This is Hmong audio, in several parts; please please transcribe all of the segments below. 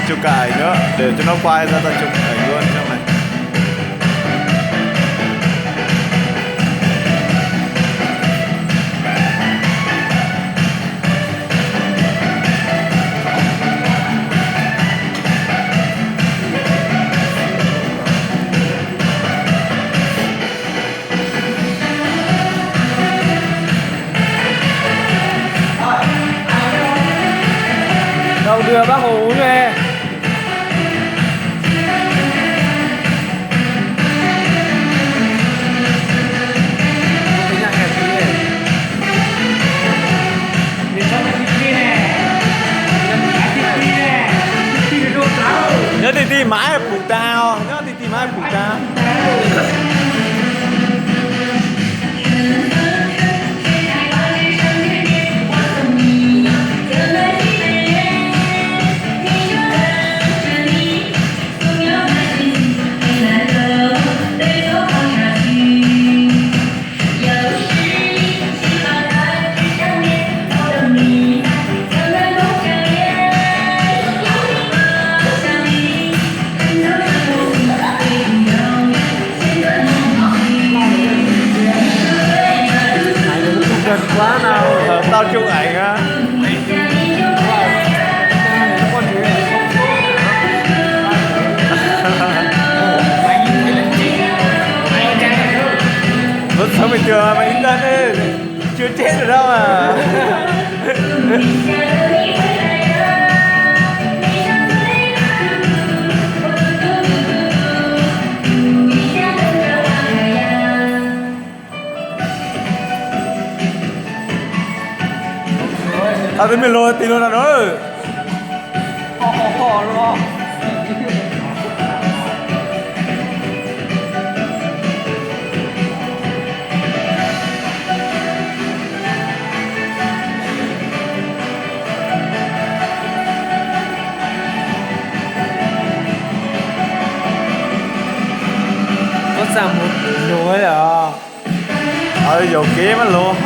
Chụp cái ảnh nữa để cho nó quay ra, ta chụp ảnh luôn cho mày. Đầu đường bác Hồ uống nè. Nhớ tij tij maiv pum tag os, nhớ tij tij maiv pum tag. Tao chụp ảnh á. Vẫn sống bình thường mà, mày yên tâm đi. Chưa chết được đâu mà. Tao twb me lus ti lus no na. Koj xav mus nuv lawm. Yuam kev mas los.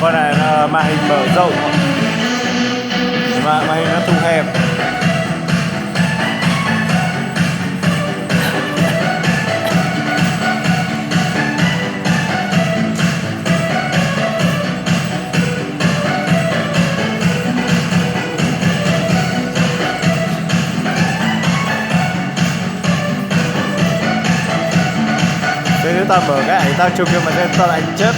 Con này là màn hình mở rộng, mà màn hình nó thu hẹp. Thế nếu tao mở cái ảnh tao chụp kìa mà tao lại chớp.